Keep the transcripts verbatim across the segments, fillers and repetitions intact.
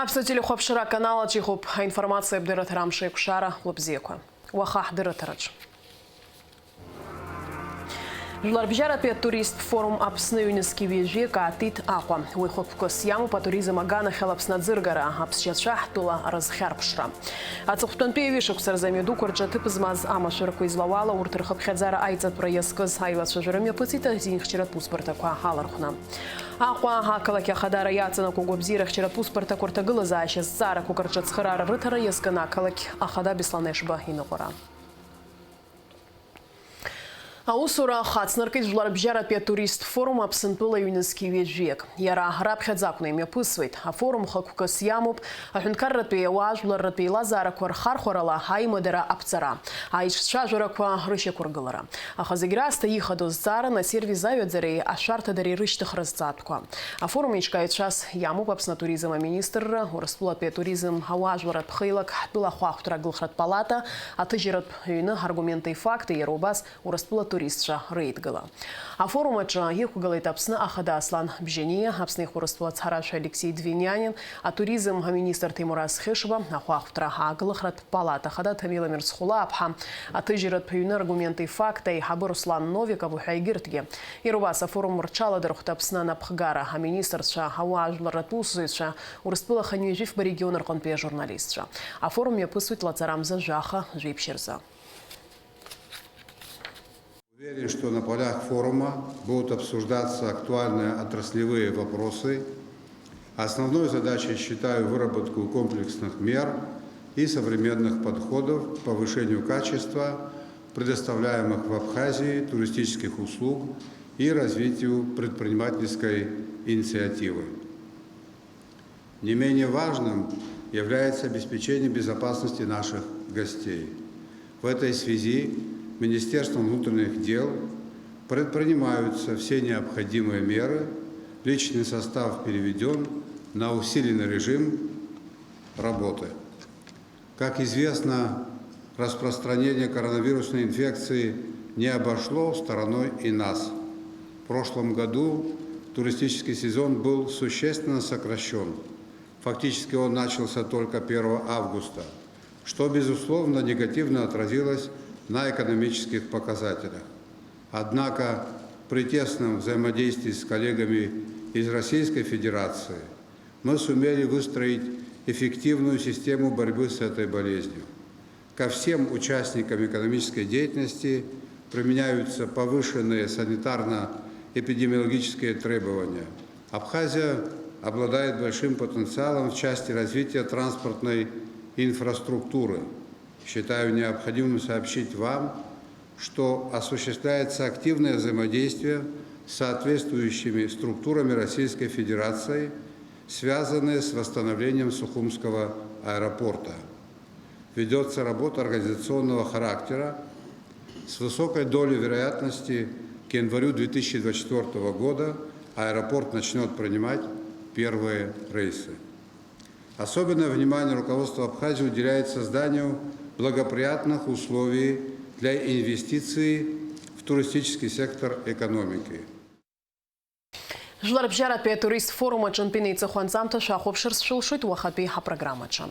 Аԥсуа телехәаԥшра аканал аҿы иҟоуп аинформациа абдырраҭара амш еиқәшара лыбзиақәа. Уаха ҳдырраҭараҿ. Жәларбжьаратәи атуристтә форум Аԥсны ҩнызқь ҩажәи акы аатит Аҟәа. Уи хықәкыс иамоуп атуризм аганахьала Аԥсны аӡыргара, аԥсшьацәа ҳтәыла рызхьарԥшра. Аҵыхәтәантәи ҩышықәса рзы амҩадуқәа рҿы аҭыԥ змаз амашәырқәа излауала урҭ рхыԥхьаӡара аиҵатәра иазкыз аилацәажәара мҩаԥысит азинхьчаратә усбарҭақәа алархәны. Аҟәа ақалақь ахадара иаҵанакуа агәабзиарахьчаратә усбарҭақәа рҭагылазаашьа зҵаарақәак рҿы ацхыраара рыҭара иазкын ақалақь ахада Беслан Ешба иныҟәара. Аусура хацнаркит Жәларбжьаратәи атуристтә форум Аԥсынтәыла ҩнызқь ҩажәиак. Иара раԥхьаӡа акәны имҩаԥысуеит. Афорум хықәкыс иамоуп аҳәынҭқарратәи ауаажәларратәи еилазаарақәа рхархәарала аимадара аԥҵара, аиҿцәажәарақәа рышьақәыргылара. Аха зегь раасҭа ихадоу зҵааран асервис аҩаӡареи ашәарҭадареи рышьҭыхра зҵаатәқәа. Афорум еиҿкааҩцәас иамоуп Аԥсны атуризм аминистрра, Урыстәылатәи атуризм ауаажәларратә хеилак, ҳтәыла ахәаахәҭра агылхратә палата, аҭыжьратә ҩны Аргументы и факты, иара убас Урыстәыла атуристцәа реидгыла. Афорум аҿы иқәгылеит Аԥсны ахада Аслан Бжьаниа, Аԥсны ихәы Урыстәыла ацҳаражәҳәаҩ Алексеи Двинянин, атуризм аминистр Ҭемураз Хьышба, ахәаахәҭра агылхратә палата ахада Ҭамила Мирцхәлаԥҳа, аҭыжьратә ҩны Аргументы и факты аиҳабы Руслан Новиков уҳәа егьырҭгьы. Иара убас афорум рҽаладырхәт Аԥсны анапхгара аминистрцәа, ауаажәларратә усзуҩцәа, Урыстәыла хынҩажәи фба регион рҟынтәи ажурналистцәа. Афорум мҩаԥысуеит лаҵарамза жәаха жәиԥшь рзы. Уверен, что на полях форума будут обсуждаться актуальные отраслевые вопросы. Основной задачей считаю выработку комплексных мер и современных подходов к повышению качества предоставляемых в Абхазии туристических услуг и развитию предпринимательской инициативы. Не менее важным является обеспечение безопасности наших гостей. В этой связи Министерством внутренних дел предпринимаются все необходимые меры, личный состав переведён на усиленный режим работы. Как известно, распространение коронавирусной инфекции не обошло стороной и нас. В прошлом году туристический сезон был существенно сокращён. Фактически он начался только первого августа, что, безусловно, негативно отразилось на экономических показателях. Однако при тесном взаимодействии с коллегами из Российской Федерации мы сумели выстроить эффективную систему борьбы с этой болезнью. Ко всем участникам экономической деятельности применяются повышенные санитарно-эпидемиологические требования. Абхазия обладает большим потенциалом в части развития транспортной инфраструктуры. Считаю необходимым сообщить вам, что осуществляется активное взаимодействие с соответствующими структурами Российской Федерации, связанное с восстановлением Сухумского аэропорта. Ведётся работа организационного характера. С высокой долей вероятности к январю две тысячи двадцать четвёртого года аэропорт начнёт принимать первые рейсы. Особенное внимание руководства Абхазии уделяет созданию благоприятных условий для инвестиций в туристический сектор экономики. Жәларбжьаратәи атурист форум аҿынтәи неиҵыху анҵамҭа шәахәаԥшырц шәылшоит уахатәи ҳапрограммаҿы.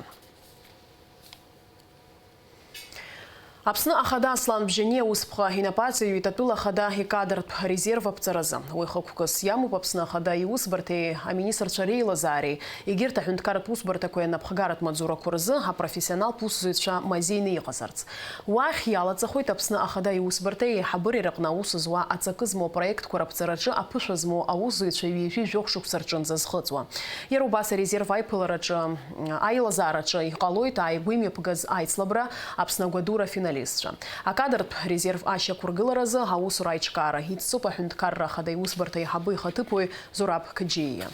Аԥсны Ахада Аслан Бжьаниа усԥҟа инапы аҵаҩит атәыла Ахада икадртә резерв аԥҵаразы. Уи хықәкыс иамоуп Аԥсны Ахада иусбарҭеи аминистрцәа реилазаареи, егьырҭ аҳәынҭқарратә усбарҭақәеи анапхгаратә маҵзурақәа рзы апрофессионалтә усзуҩцәа мазеины иҟазарц. Уахь иалаҵахоит Аԥсны Ахада иусбарҭа еиҳабыреи рҟны аус зуа аҵакы змоу апроектқәа раԥҵараҿы аԥышәа змоу аусзуҩцәа ҩажәи жәохә шықәса рҿынӡа зхыҵуа. Иара убас арезерв аиԥылараҿы, аилазаараҿы иҟалоит ааигәа имҩаԥгаз аицлабра Аԥсны агәадура афиналистцәа. Акадртә резерв ашьақәыргыларазы аусура аиҿкаара иццоуп аҳәынҭқарра ахада иусбарҭа аиҳабы ихаҭыԥуаҩ Зураб Қыџьиа.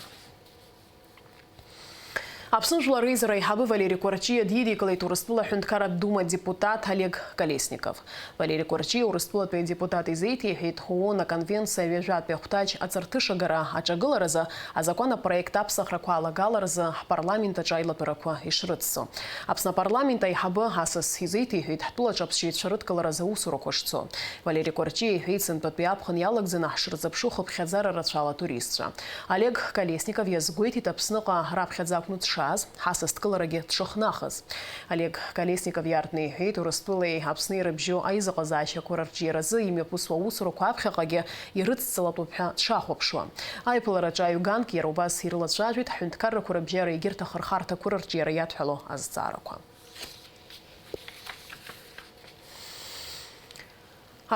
Аԥсны Жәлар Реизара аиҳабы Валери Кәарҷиа дидикылеит Урыстәыла Аҳәынҭқарратә Дума адепутат Олег Колесников. Валери Кәарҷиа Урыстәылатәи адепутат изеиҭеиҳәеит ООН аконвенциа ҩажәатәи ахәҭаҷ аҵарҭышагара аҿагыларазы азакәан апроект аԥсахрақәа алагаларазы ҳпарламент аҿы аилатәарақәа ишрыццо. Аԥсны апарламент аиҳабы асас изеиҭеиҳәеит ҳтәылаҿы аԥсшьаҩцәа рыдкыларазы аусурақәа шцо. Валери Кәарҷиа иҳәеит, сынтәатәи аԥхын иалагӡаны ҳшырзыԥшу хыԥхьаӡара рацәала атуристцәа. Олег Колесников иазгәеиҭеит, Аԥсныҟа раԥхьаӡа акәны дшыҟоу. ҳасасдкыларагьы дшыхнахыз. Олег Колесников иаартны иҳәеит, Урыстәылеи Аԥсни ирыбжьоу аизыҟазаашьақәа рырҿиаразы имҩаԥысуа аусурақәа аԥхьаҟагьы ирыцҵалатәуп ҳәа дшахәаԥшуа. Аиԥылараҿы аҩганк иара убас ирылацәажәеит ҳҳәынҭқаррақәа рыбжьара егьырҭ ахырхарҭақәа рырҿиара иадҳәалоу азҵаарақәа.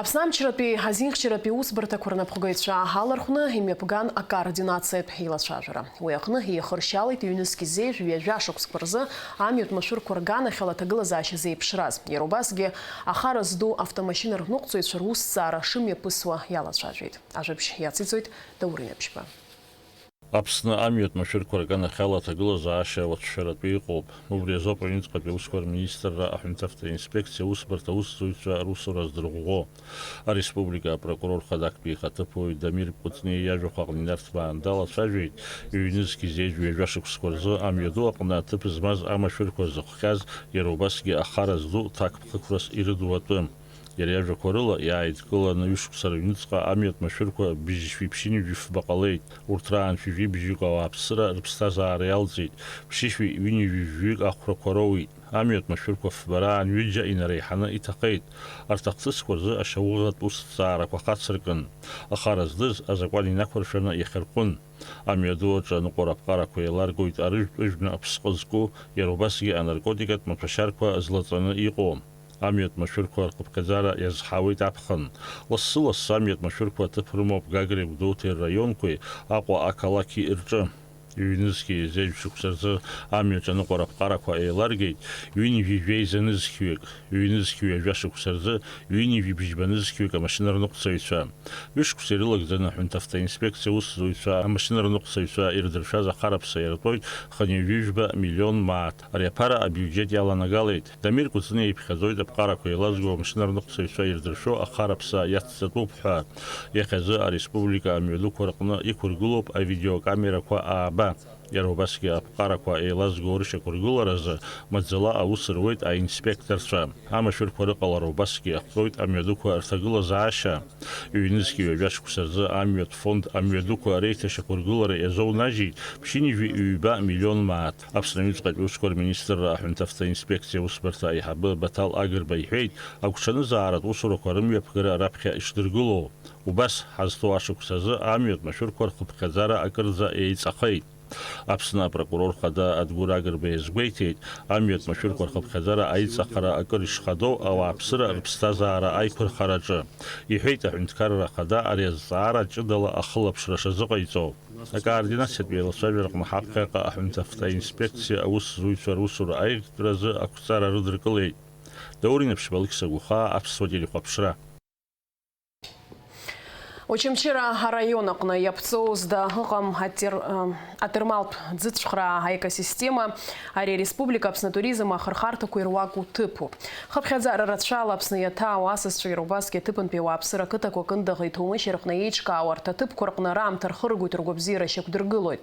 Аԥсны амчратәи азинхьчаратәи усбарҭақәа рнапхгаҩцәа алархәны имҩаԥган акоординациатә еилацәажәара. Уи аҟны еихыршьалеит ҩнызқь зежә ҩажәа шықәсқәа рзы амҩатә машәырқәа рганахьала аҭагылазаашьа зеиԥшраз. Иара убасгьы ахара зду автомашьына рныҟәцаҩцәа русҭҵаара шымҩаԥысуа иалацәажәеит. Ажәабжь иациҵоит Даур Инаԥшьба. Аԥсны амҩатә машәырқәа рганахьала аҭагылазаашьа уацәшәаратәы иҟоуп. Убри азоуп аҩныҵҟатәи аусқәа рминистрра аҳәынҭавтоинспекциа аусбарҭа аусзуҩцәа русура здырӷәӷәо. Ареспублика апрокурор хада актәи ихаҭыԥуаҩ Дамир Кәыҵниа иажәақәа аҟны инарҭбаан далацәажәеит, ҩнызқь зежә ҩажәа шықәсқәа рзы амҩаду аҟны аҭыԥ змаз амашәырқәа зыхҟьаз, иара убасгьы ахара зду ҭакԥхықәрас ирыду атәы. Иара иажәақәа рыла, иааидкыланы ҩышықәса рыҩныҵҟа амҩатә машәырқәа быжьшәи ԥшьынҩажәи фба ҟалеит. Урҭ раан шәи бжьҩык ауааԥсыра рыԥсҭазаара иалҵит, ԥшьышәи ҩынҩажәи жәаҩык ахәрақәа роуит. Амҩатә машәырқәа фба раан ҩыџьа инареиҳаны иҭахеит. Арҭ ахҭысқәа рзы ашьауӷатә усҭҵаарақәа хацыркын. Ахара здыз азакәан инақәыршәаны иахьырхәын. Амҩаду аҿы аныҟәара аԥҟарақәа еиларгоит арыжәтә ыжәны аԥсҟы зку, иара убасгьы анаркотикатә маҭәашьарқәа злаҵаны иҟоу. Амҩатә машәырқәа рхыԥхьаӡара иазҳауеит аԥхын. Лассы-лассы амҩатә машәырқәа аҭыԥ рымоуп Гагреи Гәдоуҭеи рраионқәеи Аҟәа ақалақьи рҿы. Ҩнызқьи зежә шықәса рзы амҩаҿ аныҟәара аԥҟарақәа еиларгеит ҩынҩажәи жәеиза нызқьҩык, ҩнызқьи ҩажәа шықәса рзы ҩынҩажәи бжьба нызқьҩык амашьынарныҟәцаҩцәа. Ҩышықәса ирылагӡаны аҳәынҭавтоинспекциа аусзуҩцәа амашьынарныҟәцаҩцәа ирдыршәаз ахараԥса иартәоит хынҩажәи жәба миллион мааҭ. Ари аԥара абиуџьет иаланагалеит. Дамир Кәыҵниа иԥхьаӡоит аԥҟарақәа еилазго амашьынарныҟәцаҩцәа ирдыршәо ахараԥса иацҵатәуп ҳәа. Иахьазы ареспублика амҩадуқәа рҟны иқәыргылоуп авидеокамерақәа ааба. Иара убасгьы аԥҟарақәа еилазго рышьақәыргыларазы маӡала аус руеит аинспекторцәа. Амашәырқәа рыҟалара убасгьы иахҟьоит амҩадуқәа рҭагылазаашьа. Ҩнызқьи ҩажәа шықәса рзы амҩатә фонд амҩадуқәа реиҭашьақәыргылара иазоунажьит ԥшьынҩажәи ҩба миллион мааҭ. Аԥсны аҩныҵҟатәи аусқәа рминистрра аҳәынҭавтоинспекциа аусбарҭа аиҳабы Баҭал Агрба иҳәеит, агәҽанызааратә усурақәа рымҩаԥгара раԥхьа ишдыргылоу. Убас ҳазҭоу ашықәс азы амҩатә машәырқәа рхыԥхьаӡара акырӡа еиҵахеит. Аԥсны апрокурор хада Адгәыр Агрба иазгәеиҭеит, амҩатә машәырқәа рхыԥхьаӡара аиҵахара акыр ишхадоу ауааԥсыра рыԥсҭазаара аиқәырхараҿы. Иҳәеит аҳәынҭқарра ахада ари азҵаара ҷыдала ахылаԥшра шазыҟаиҵо. Акоординациатә еилацәажәараҟны ҳаԥхьаҟа аҳәынҭавтоинспекциа аусзуҩцәа русура аиӷьтәразы ақәҵара рыдыркылеит. Даур Инаԥшьба, Алықьса Гәыхаа, Аԥсуа телехәаԥшра. Очамчыра араион аҟны иаԥҵоу зда ыҟам атер-, ы, атермалтә ӡыцәхраа аекосистема, ари ареспублика Аԥсны атуризм ахырхарҭақәа ируаку ҭыԥуп. Хыԥхьаӡара рацәала Аԥсны иаҭаау асасцәа иара убасгьы аҭыԥантәи ауааԥсыра ақыҭақәа Кындыӷеи Ҭоумышьи рҟны еиҿкаау арҭ аҭыԥқәа рҟны раамҭа рхыргоит, ргәабзиара шьақәдыргылоит.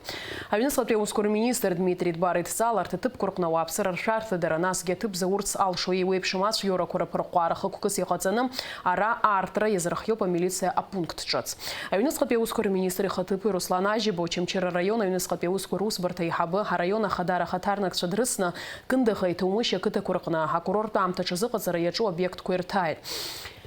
Аҩныҵҟатәи аусқәа рминистр Дмитри Дбар идҵала арҭ аҭыԥқәа рҟны ауааԥсыра ршәарҭадара, насгьы аҭыԥ заурц алшо еиуеиԥшым ацәгьоурақәа рыԥырҟәҟәара хықәкыс иҟаҵаны ара аартра иазырхиоуп амилициа апункт ҿыц. Аҩныҵҟатәи аусқәа рминистр ихаҭыԥуаҩ Руслан Ажьиба Очамчыра араион аҩныҵҟатәи аусқәа русбарҭа аиҳабы, араион ахадара ахаҭарнакцәа дрысны, Кындыӷеи Ҭоумышьи ақыҭақәа рҟны акурорттә аамҭа аҽазыҟаҵара иаҿу обиектқәа ирҭааит.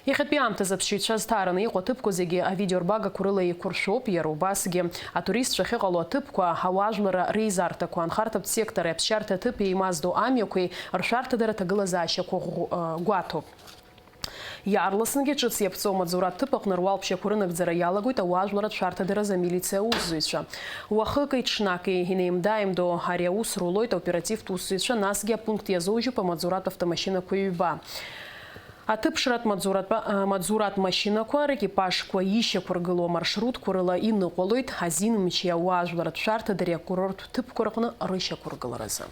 Иахьатәи аамҭазы аԥсшьаҩцәа зҭаараны иҟоу аҭыԥқәа зегьы авидеорбагақәа рыла еиқәыршәоуп, иара убасгьы атуристцәа ахьыҟало аҭыԥқәа, ауаажәлара реизарҭақәа, анхарҭатә сектори аԥсшьарҭа аҭыԥи еимаздоу амҩақәеи ршәарҭадара аҭагылазаашьақәа ӷәӷәа-, ы, гәаҭоуп. Иаарласынгьы ҿыц иаԥҵоу амаҵзура аҭыԥ аҟны руалԥшьақәа рынагӡара иалагоит ауаажәларратә шәарҭадаразы амилициа аусзуҩцәа. Уахыки ҽнаки инеимда-ааимдо ари аус рулоит аоперативтә усзуҩцәа, насгьы апункт иазужьуп амаҵзуратә автомашьынақәа ҩба. Аҭыԥшратә маҵзуратә, а, маҵзуратә машьынақәа рекипажқәа ишьақәыргылоу амаршрутқәа рыла иныҟәалоит азин мчи ауаажәларратә шәарҭадареи акурорттә ҭыԥқәа рҟны рышьақәыргыларазы.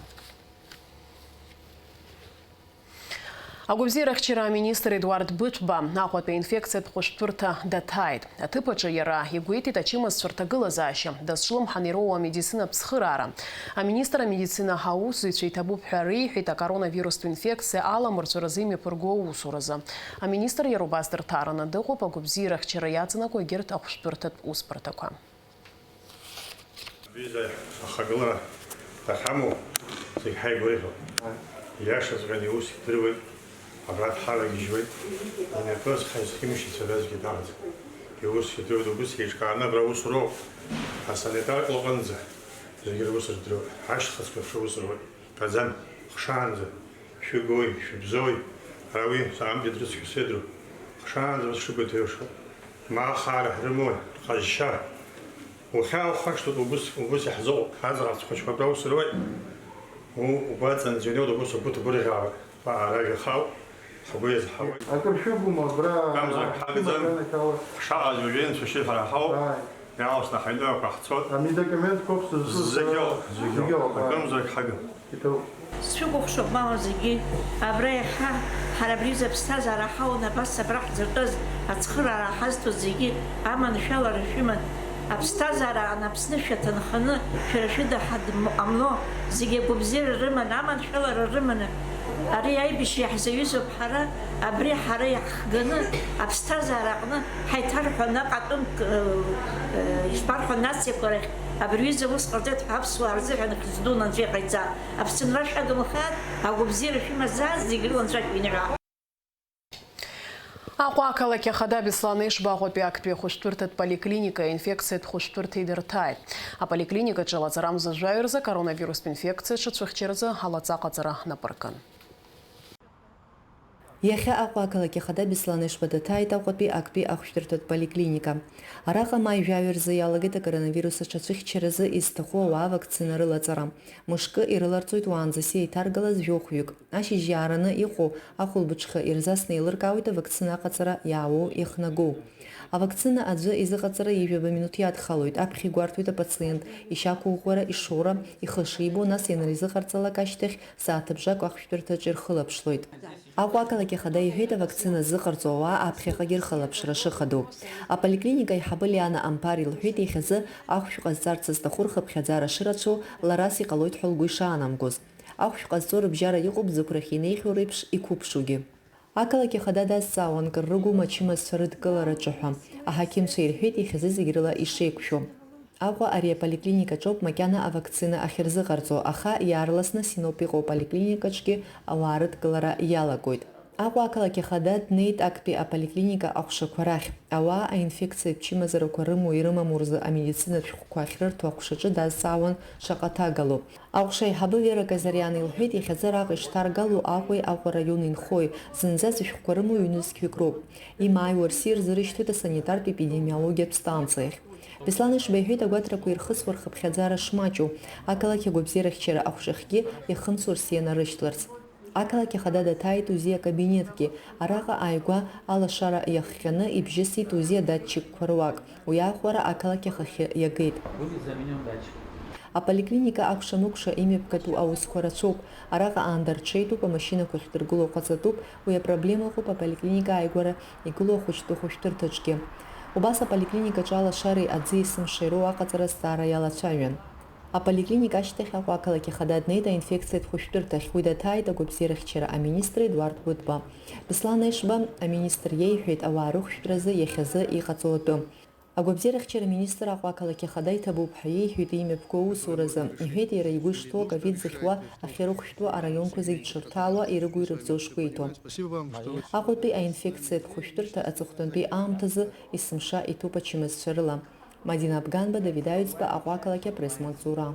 Агәабзиарахьчара аминистр Едуард Быҭәба Аҟәатәи аинфекциатә хәышәтәырҭа даҭааит. Аҭыԥ аҿы иара игәеиҭеит ачымазцәа рҭагылазаашьа, дазҿлымҳан ироуа амедицинатә цхыраара. Аминистр амедицина аусзуҩцәа иҭабуп ҳәа реиҳәеит акоронавирустә инфекциа аламырҵәаразы имҩаԥырго аусуразы. Аминистр иара убас дырҭаараны дыҟоуп агәабзиарахьчара иаҵанакуа егьырҭ ахәышәтәырҭатә усбарҭақәа. Виза ахагылара дахьамоу Зегь ҳаигәырӷьо, иашаҵәҟьаны иус идыруеит, абра дҳалагьежьуеит, инапы зхьымшьыцәаразгьы даҟаӡам. Иус идыруеит, убыс еиҿкааны абра аус руоуп, асанитар лҟынӡа зегьы рус рдыруеит, ашьхыцқәа шаус руеит, гаӡам, хшаанӡа, шәыгои, шәыбзои, ара уи саамҭеит рыцқьа седру, хшаанӡа ус шыгәаҭеиуашо, ма ахаара ҳрымои, рҟазшьа, ухьаа ухашҭуеит, убыс, убыс иаҳзыҟоуп, аӡӷаб цхәыҷқәа абра ус руеит, у-, угәаҵанӡа ианиоуа убыс угәы ҭгәырӷьаауеит, ара жәахауп, ҳгәы иазҳауеит. Акыр шәыгума абра? Акымзар ҳагӡам, шәымаӡанахь ала? Ҳшаҟаз уажәы инцәа шьы ҳәа ҳауп, Ааи. Иаалсны ҳаҩныҟақәа ҳцоит. Амедикаментқәоуп сызҿу, Зегьы сара, ыҟоуп, зегьы зегьы ыҟоуп, ыҟоуп, ааи. Акымзарак ҳагым. Иҭоуп. Сшәыгәыхшоуп, мамоу, зегьы. Абра иахьа ҳара абри аҩыза аԥсҭазаара ҳауны абас абра ҳзыртәыз, ацхыраара ҳазҭоз зегьы аманшәалара шәыман. Аԥсҭазаара аан Аԥсны шәаҭынханы, шәара шәыда ҳадм-, ҟамло, зегьы агәабзиара рыманы, аманшәалара рыманы, ари аибашьра иаҳзаҩызоуп ҳара, абри ҳара иаҳхганы, аԥсҭазаара аҟны ҳаиҭарҳәон аҟатәымк, э, э, ишԥарҳәо, нациақәа рахь, абри аҩыза ус ҟарҵеит ҳәа аԥсуаа рзыҳәан хьӡ дуны анцәа иҟаиҵа. Аԥсынра шәагымхааит, агәабзиара шәымазааит, зегь рыла анцәа шәиныҳәа. Аҟәа ақалақь ахада Беслан Ешба Аҟәатәи актәи ахәышәтәырҭатә поликлиника аинфекциатә хәышәтәырҭа идырҭааит. Аполиклиникаҿы лаҵарамза жәаҩа рзы акоронавирустә инфекциа ҽацәыхьчаразы алаҵа ҟаҵара напы аркын. Иахьа Аҟәа ақалақь ахада Беслан Ешба даҭааит Аҟәатәи актәи ахәышәтәырҭатә поликлиника. Араҟа маи жәаҩа рзы иалагеит акоронавирус аҽацәыхьчаразы изҭаху ауаа авакцина рылаҵара. Мышкы ирыларҵоит уаанӡа сеиҭаргалаз жәохәҩык. Ашьыжь иаараны иҟоу ахәылбыҽха ирзасны еилыркаауеит авакцина аҟаҵара иаауоу иахнагоу. Авакцина аӡәы изыҟаҵара ҩажәа минуҭ иадхалоит, аԥхьа игәарҭоит апациент ишьақәыӷәӷәара, ишоура, ихы шибо, нас ианырзыҟарҵалак ашьҭахь сааҭыбжак ахәшәтәырҭаҿы ирхылаԥшлоит. Аҟәа ақалақь ахада иҳәеит, авакцина ззыҟарҵо ауаа аԥхьаҟагьы рхылаԥшра шыхадоу. Аполиклиника аиҳабы Лиана Амԥар илҳәеит, иахьазы ахәшә ҟазҵарц зҭаху рхыԥхьаӡара шырацәоу ларас иҟалоит ҳәа лгәы ишаанамгоз. Ахәшә ҟазҵо рыбжьара иҟоуп зықәрахь инеихьоу реиԥш иқәыԥшугьы. Ақалақь ахада дазҵаауан, кыр рыгума ачымазцәа рыдкылара аҿы ҳәа. Аҳақьымцәа ирҳәеит, иахьазы зегь рыла ишеиқәшәо. Аҟәа ари аполиклиникаҿоуп макьана авакцина ахьырзыҟарҵо, аха иаарласны Синоп иҟоу аполиклиникаҿгьы ауаа рыдкылара иалагоит. Аҟәа ақалақь ахада днеит актәи аполиклиника аҟәшақәа рахь. Ауаа аинфекциатә чымазарақәа рымоу ирымаму рзы амедицинатә шәҟәқәа ахьрырҭо аҟәшаҿы дазҵаауан шаҟа ҭагалоу. Аҟәша аиҳабы Вера Казариан илҳәеит, иахьазы араҟа ишҭаргало Аҟәеи Аҟәа раион инхои, зынӡа зышәҟәқәа рымоу ҩнызқьҩык роуп. Имааиуа рсир зырышьҭуеит асанитартә-епидемиологиатә станциахь. Беслан Ешба иҳәеит, агәаҭарақәа ирхысуа рхыԥхьаӡара шмаҷу. Ақалақь агәабзиарахьчара ахәшәахьгьы иахымсуа рсиа нарышьҭларц. Ақалақь ахада даҭааит УЗИ акабинетгьы. Араҟа ааигәа алашара иахҟьаны ибжьысит УЗИ адатчикқәа руак. Уи аахәара ақалақь ахахьы иагеит. Будет заменен датчик. Аполиклиника акәша-мыкәша имҩаԥгатәу аусқәа рацәоуп. Араҟа аанда рҽеитәуп, амашьынақәа ахьдыргыло ҟаҵатәуп, уи апроблема ыҟоуп аполиклиника ааигәара игылоу ахәыҷтәы хәышәтәырҭаҿгьы. Убас аполиклиникаҿы алашареи аӡы есымша ироуа аҟаҵара азҵаара иалацәажәан. Аполиклиника ашьҭахь Аҟәа ақалақь ахада днеит аинфекциатә хәышәтәырҭахь, уи даҭааит агәабзиарахьчара аминистр Едуард Гәыдба. Беслан Ешба аминистр иеиҳәеит ауаа рыхәшәтәразы иахьазы иҟаҵоу атәы. Агәабзиарахьчара аминистр Аҟәа ақалақь ахада иҭабуп ҳәа иеиҳәеит имҩаԥго аусуразы. Иҳәеит, иара игәы ишҭоу аковид зыхьуа ахьырыхәшәтәу араионқәа зегь ҽырҭаауа ирыгу-ирыгӡо шгәеиҭо. Аҟәатәи аинфекциатә хәышәтәырҭа аҵыхәтәантәи аамҭазы есымша иҭәуп ачымазцәа рыла. Мадина Абганба, Давид Аҩӡба, Аҟәа ақалақь апресс-маҵзура.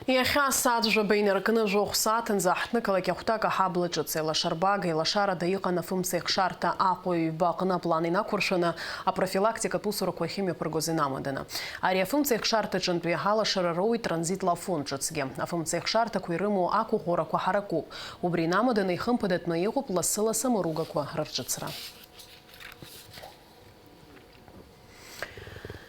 Иахьа асааҭ жәаба инаркны жәохә сааҭынӡа ҳҭнықалақь ахәҭак аҳабла ҿыц еилашарбага, еилашарада иҟан афымцеихшарҭа Аҟәа ҩба аҟны аплан инақәыршәаны апрофилактикатә усурақәа ахьымҩаԥыргоз инамаданы. Ари афымцеихшарҭаҿынтәи алашара роуит транзит лафон ҿыцгьы. Афымцеихшарҭақәа ирымоу ақәыӷәӷәарақәа ҳаракуп. Убри инамаданы ихымԥадатәны иҟоуп лассы-лассы амыругақәа рырҿыцра.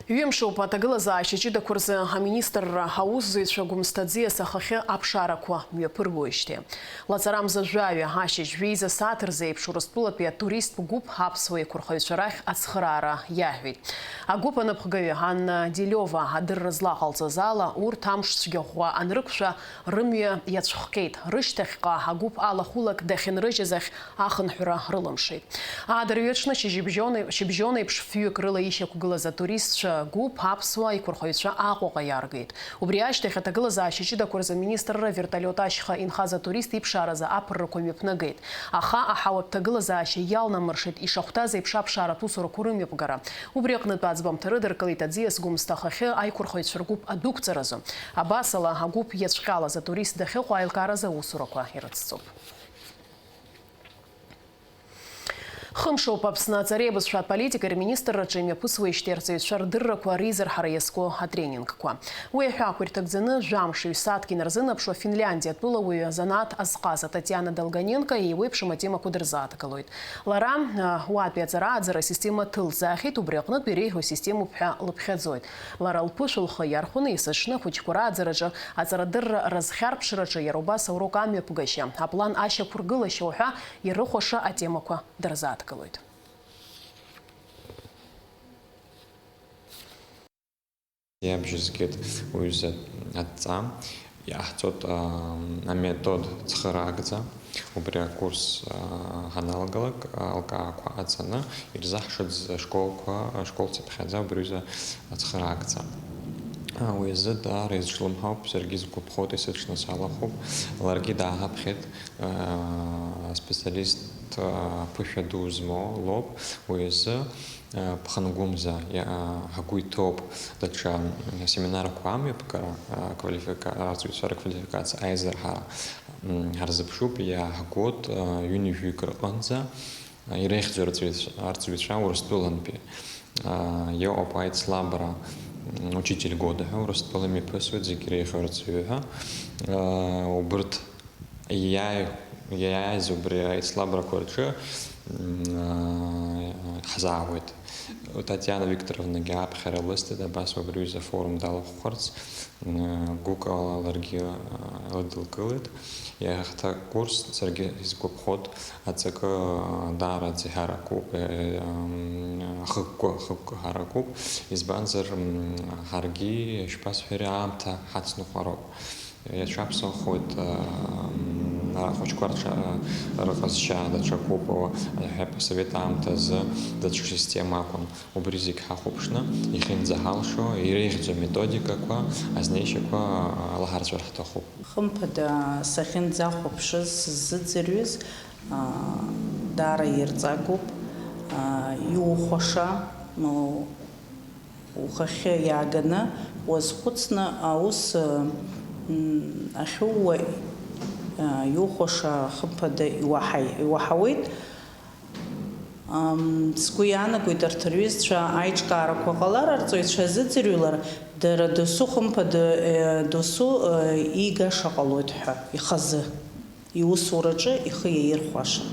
Ҩымшоуп аҭагылазаашьа ҷыдақәа рзы аминистрра аусзуҩцәа Гәымсҭа аӡиас ахахьы аԥшаарақәа мҩаԥыргоижьҭеи. Лаҵарамза жәаҩа, ашьыжь жәеиза сааҭ рзы еиԥш Урыстәылатәи атуристтә гәыԥ аԥсуа еиқәырхаҩцәа рахь ацхыраара иаҳәеит. Агәыԥ анапхгаҩы Анна Делиова адырра злаҟалҵаз ала, урҭ амш цәгьа ӷәӷәа анрықәшәа, рымҩа иацәхҟьеит. Рышьҭахьҟа агәыԥ алахәылак дахьынрыжьыз ахь ахынҳәра рылымшеит. Адырҩаҽны шьыжьыбжьон-, шьыбжьон еиԥш фҩык рыла ишьақәгылаз атуристцәа Агәыԥ аԥсуа аиқәырхаҩцәа Аҟәаҟа иааргеит. Убри ашьҭахь аҭагылазаашьа ҷыдақәа рзы аминистрра вертолиот ашьха инхаз атурист иԥшааразы аԥыррақәа мҩаԥнагеит. Аха аҳауатә ҭагылазаашьа иалнамыршеит ишахәҭаз еиԥш аԥшааратә усурақәа рымҩаԥгара. Убри аҟнытә аӡбамҭа рыдыркылеит аӡиас Гәымсҭа ахахьы аиқәырхаҩцәа ргәыԥ адәықәҵаразы. Абасала, агәыԥ иацәҟьалаз атурист дахьыҟоу аилкааразы аусурақәа ирыцҵоуп. Хымшоуп Аԥсны аҵареи абызшәа аполитикеи рминистрраҿы имҩаԥысуеижьҭеи арҵаҩцәа рдыррақәа реизырҳара иазку атренингқәа. Уи аҳәаақәа ирҭагӡаны жәамш ҩ-сааҭк инарзынаԥшуа Финляндиатәыла уаҩы азанааҭ азҟаза Татиана Долгоненко еиуеиԥшым атемақәа дырзааҭгылоит. Лара, а, уатәи аҵара-ааӡара асистема ҭылзаахьеит, убри аҟнытә иреиӷьу асистемоуп ҳәа лыԥхьаӡоит. Лара лԥышәа лхы иархәаны, есыҽны ахәыҷқәа рааӡараҿы аҵарадырра разхьарԥшраҿы иара убас аурок амҩаԥгашьа, аплан ашьақәыргылашьа уҳәа ирыхәаша атемақәа дырзааҭгылоит. Иабжьызгеит уҩыза адҵа, иҟаҳҵоит, а, аметод цхыраагӡа, убри акурс, а, ҳаналгалак, а, алкаақәа аҵаны, ирзаҳшаӡ ашколқәа, ашкол цыԥхьаӡа убри аҩыза ацхыраагӡа. А, уи азы даара изҿлымҳауп, саргьы сгәаԥхоит, есыҽны салахәуп, ларгьы дааҳаԥхьеит, а, специалист, а, ԥышәа ду змоу лоуп, уи азы Ԥхынгәымза иа-, ҳгәы иҭоуп даҽа семинарқәа амҩаԥгара, аквалифика-, арҵаҩцәа рквалификациа аизырҳара, м, ҳарзыԥшуп, иааҳгоит, ҩынҩажәаҩык рҟынӡа иреиӷьӡоу арҵаҩцәа, арҵаҩцәа Урыстәылантәи. Иҟоуп аицлабра, м, учитель года ҳәа, Урыстәыла имҩаԥысуеит зегь иреиӷьу арҵаҩы ҳәа. Убырҭ Иааи-, иааиз убри аицлабрақәа рҿы, м, аа, ҳзаауеит. Татиана Викторовнагьы аԥхьара лысҭеит, абас убри аҩыза афорум далахәхарц, м, гәыкала ларгьы, аа, лыдылкылеит. Иахьа ҳҭакурс саргьы исгәаԥхоит, аҵакы, аа, даараӡа иҳаракуп, е, м, ахықәкы, ахықәкы ҳаракуп, избанзар, м, ҳаргьы, ишԥасҳәари, аамҭа ҳацныҟәароуп. Иацәаԥсахуеит, м, ахәыҷқәа рҽа-, рҟазшьа даҽакуп, ҳәа, асовет аамҭазы даҽа система акәын. Убри зегь ҳахәаԥшны, иахьынӡаҳалшо, иреиӷьӡоу аметодикақәа, азнеишьақәа алаҳарҵәар ҳҭахуп. Хымԥада, сахьынӡахәаԥшыз, сзыӡырҩыз, а, даара ирҵагоуп, а, иухәаша, м, Ухахьы иааганы уазхәыцны аус, м, ахьууа, а, иухәаша хымԥада иуаҳаи-, иуаҳауеит. Ам, сгәы иаанагоит, арҭ рҩызцәа аиҿкаарақәа ҟалар, арҵаҩцәа зыӡырҩлар, дара досу хымԥада, э, досу, э, иигаша ҟалоит ҳәа, ихазы, иусураҿы ихы иаирхәаша.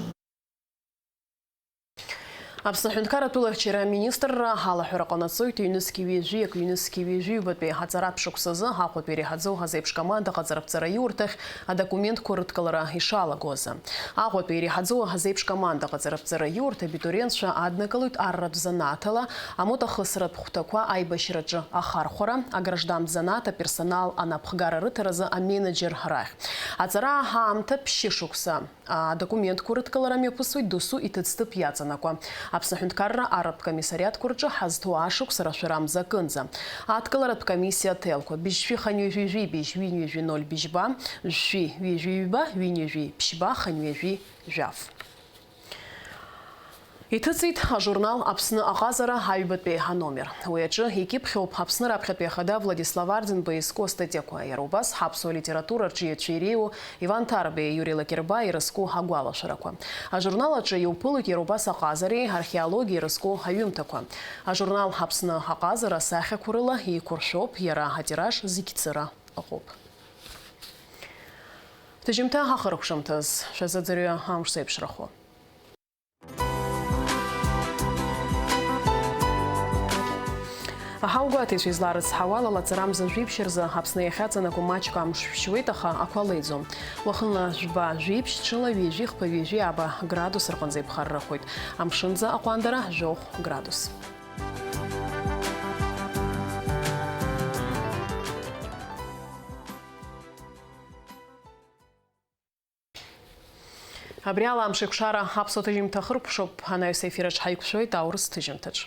Аԥсны аҳәынҭқарратә лыхьчара аминистрра алаҳәара ҟанаҵоит ҩнызқьи ҩажәи акы ҩнызқьи ҩажәи ҩбатәи аҵаратә шықәсазы Аҟәатәи иреиҳаӡоу азеиԥш команда ҟаҵараԥҵара иурҭахь адокументқәа рыдкылара ишалаго азы. Аҟәатәи иреиҳаӡоу азеиԥш команда ҟаҵараԥҵара иурҭ абитуриентцәа аднакылоит арратә занааҭала, амоҭахысратә хәҭақәа аибашьраҿы ахархәара, аграждантә занааҭ аперсонал анапхгара рыҭаразы аменеџьер рахь. Аҵара аамҭа ԥшьышықәса. Адокументқәа рыдкылара мҩаԥысуеит досу иҭыӡҭыԥ иаҵанакуа Аԥсны аҳәынҭқарра арратә комиссариатқәа рҿы ҳазҭоу ашықәс рашәара мза акынӡа. Адкыларатә комиссиа ҭелқәа быжьшәи хынҩажәи жәибжь ҩынҩажәи ноль быжьба, жәшәи ҩажәи ҩба, ҩынҩажәи ԥшьба, хынҩажәи жәаф. Иҭыҵит ажурнал Аԥсны аҟазара аҩбатәи аномер. Уи аҿы икьыԥхьуп Аԥсны раԥхьатәи ахада Владислав Арӡынба изку астатиақәа, иара убас ҳаԥсуа литература рҿиаҩцәа иреиуоу Иван Ҭарбеи, Иури Лакербаи ирызку агәалашәарақәа. Ажурнал аҿы иуԥылоит иара убас аҟазареи археологиеи ирызку аҩымҭақәа. Ажурнал Аԥсны аҟазара асахьақәа рыла еиқәыршәоуп, иара атираж зегь цыра ыҟоуп. Ҭыжьымҭа ахыркәшамҭаз шәазыӡырҩы амш зеиԥшрахо. Аҳаугәаҭаҩцәа изларыцҳауала, лаҵарамза жәиԥшь рзы Аԥсны иахьаҵанакуа маҷк амш шәшьуеит, аха ақәа леиӡом. Уахынла жәба-жәиԥшь, ҽыла ҩажәи хԥа-ҩажәи ааба градус рҟынӡа иԥхаррахоит. Амшынӡа аҟәандара жәохә градус. Абри ала амшеикәшара аԥсуа ҭыжьымҭа хыркәшоуп, анаҩс аефир аҿы ҳаиқәшәоит аурыс ҭыжьымҭаҿ.